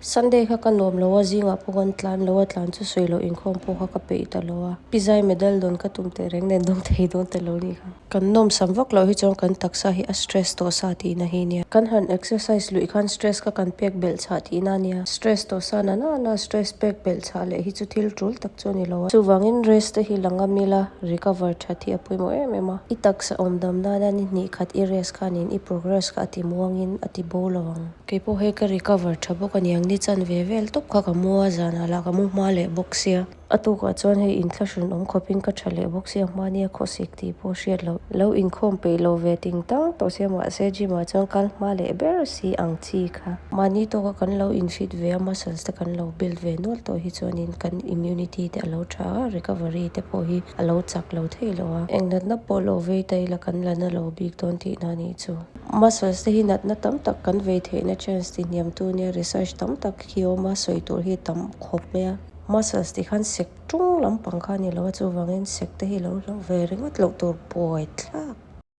Sunday kha ka nuam lo a, zingah pawh kan tlan lo a, tlan chu sawi loh inkhawm pawh kha ka peih ta lo a. Pi Zai medal dawn ka tum teh reng nen dawng thei dawn ta lo nih kha. Kan nawmsam vak loh hi chuan kan taksa hi a stress tawh sa tihna hi nia. Kan han exercise luih khan stress kha kan pek belh chhah tihna a nia. Stress tawh sa na nana stress pek belh chhah leh hi chu thil tul tak chu a ni lo a. Chuvangin rest te hi la ngam ila recover that hi a pawimawh em em a. I taksa awm dam nana ni hnih khat i rest khanin i progress kha a ti muangin a ti bo lo ang. Kei pawh hei ka recover tha bawk a niang ni chan ve vel tawp kha ka mu a zanah lah ka mu hma leh bawk sia. A tukah chuan hei inthlahrun awm khawpin ka tha leh bawk sia hmania khawsik tih pawh hriat loh lo inkhawm peih lo ve ting tang tawh sia mahse gym ah chuan kal hma leh ber si ang chi kha. Mahni tawka kan lo infit ve a muscles te kan lo build ve nual tawh hi chuanin kan immunity te a lo tha a recovery te pawh hi a lo chak lo thei lo a. Eng natna pawh lo vei ta ila kan la na lo bik dawn tihna a nih chu. Muscles te hi natna tam tak kan vei theihna chance ti hniamtu nia research tam tak hi a awm a sawi tur hi tam khawp mai a. Muscles tih khan sek tung lampang kha a ni lo a, chuvangin sek te hi lo hlauh ve ringawt loh tur buai thlak.